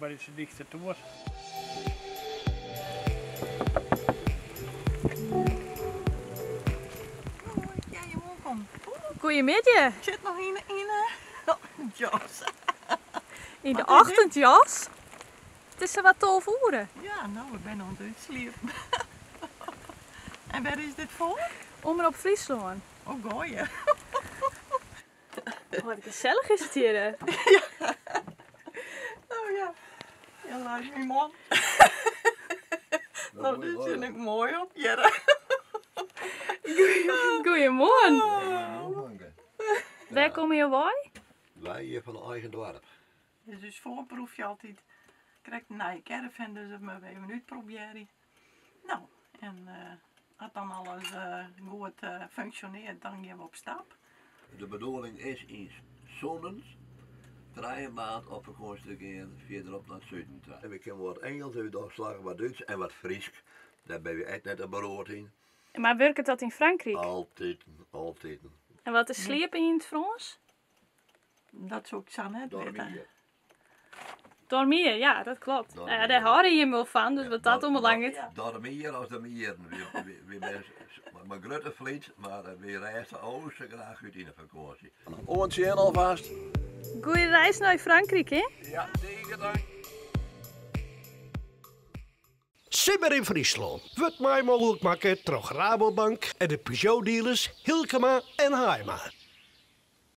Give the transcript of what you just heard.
by dizze dykste toer. Goeiemiddei. Ik sit noch yn de jas. Yn de ochtendjas? It is sawat 12 oere. Ja, no, ik bin oan it útsliepen. En wêr is dit foar? Omrop Fryslân. Oh, goeie. Wat gesellich is it hjir. Ja. Oh ja. Ja, leit myn man. No, dit fyn ik moai op hjir. Goeiemoarn. Wêr komme jo wei? Wy hjir fan eigen doarp. Dit is ús foarproefje altyd. Krekt in nije caravan, dus dat moatte we even útprobearje. No, en as dan alles goed funksjonearret, dan gean we op stap. De bedoeling is yn sûnens trije maand op fakânsje te gean fierderop nei it suden ta. We kinne wat Ingelsk, we dogge slagge wat Dútsk en wat Frysk. Dêr binne we ek net in beroerd yn. Maar wurket dat yn Frankryk? Altiten, altiten. En wat is sliepen yn it Frânsk? Dat soe ik sa net witte. Dormir, ja, dat klopt. Nou ja, dêr hâlde jim wol fan, dus wat dat oanbelanget. Dormir as de mieren. Wy binne mei grutte flyt, mar wy rêste o sa graach út yn de fakânsje. Oant sjen alvast. Goeie reis nei Frankryk, hè? Ja, tige dank. Simmer yn Fryslân wurdt mei mooglik makke troch Rabobank en de Peugeot-dealers Hylkema en Haaima.